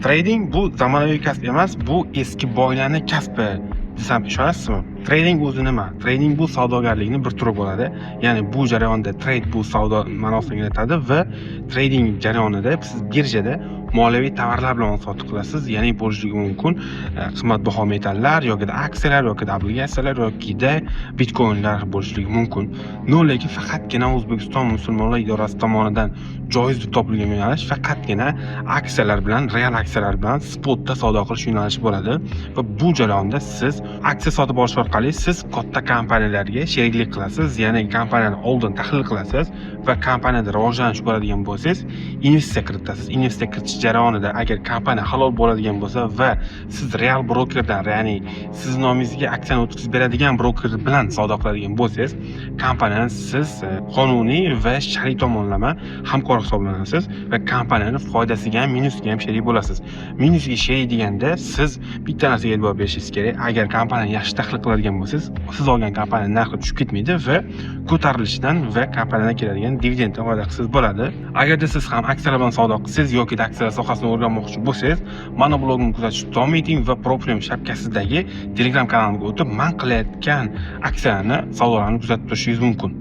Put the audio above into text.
Trading bu zamonaviy kasb emas, bu eski boylarni kasbi desam, ishonasizmi? Trading o'zi nima? Trading bu savdogarlikni bir turi bo'ladi. Ya'ni bu jarayonda trade bu savdo ma'nosini anglatadi va trading jarayonida siz birjada moliyaviy tovarlar bilan oldi-sotdi qilasiz. Ya'ni bo'lishligi mumkin qimmatbaho metallar yoki aksiyalar yoki obligatsiyalar yokida bitcoinlar bo'lishligi mumkin. Но lekin faqatgina O'zbekiston musulmonlar idorasi tomonidan joiz deb topilgan yo'nalish faqatgina aksiyalar bilan, real aksiyalar bilan spotda savdo qilish yo'nalishi bo'ladi va bu jarayonda siz aksiya sotib olish orqali siz katta kompaniyalarga sheriklik qilasiz, ya'ni kompaniyani oldin tahlil qilasiz va kompaniyada rivojlanish ko'radigan bo'lsangiz, investitsiya kiritasiz. Investitsiya kiritish jarayonida agar kompaniya halol bo'ladigan bo'lsa va siz real brokerdan, ya'ni siz nomingizga aksiyani o'tkazib beradigan broker bilan savdo qiladigan bo'lsangiz, kompaniyani siz qonuniy va shar'iy tomonlama hamkor hisoblanasiz va kompaniyani foydasiga ham, minusiga ham sherik bo'lasiz. Minusiga sherik deganda siz bitta narsaga e'tibor berishingiz kerak: agar kompaniyani yaxshi tahlil qiladigan bo'lsangiz, siz olgan kompaniya narxi tushib ketmaydi va ko'tarilishidan va kompaniyadan keladigan dividenddan foyda qilsangiz bo'ladi. Agarda siz ham aksiyalar bilan savdo qilsangiz yoki aksiyalar sohasini o'rganmoqchi bo'lsangiz, mani blogimni kuzatishda davom eting va Proplem shapkasidagi Telegram kanalimga o'tib, man qilayotgan aksiyalarni, savdolarni kuzatib turishingiz mumkin.